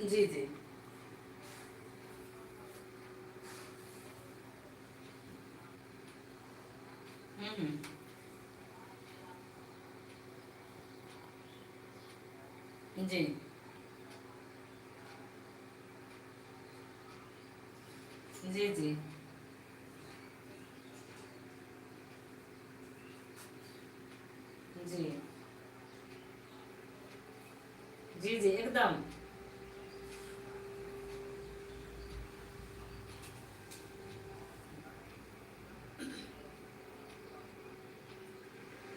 जी जी। हम्म। जी जी। जी जी। जी जी एकदम।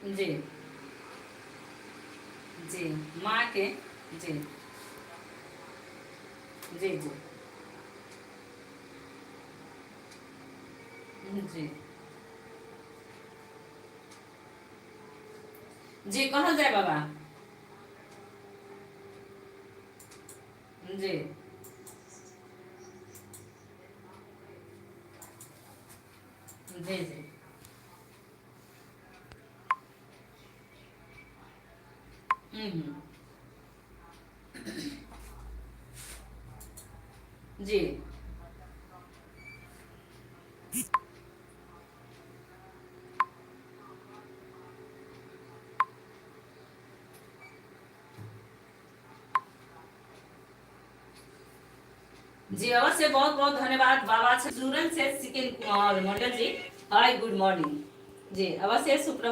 जी जी। माँ के। जी जी। जी जी। जी कहल जाय बाबा। जी जी। जी हम्म। जी जी अवश्य, बहुत बहुत धन्यवाद बाबा। जुरन से सिकिन कुमार मंडल जी, हाय, गुड मॉर्निंग। जी अवश्य, सुप्रभात।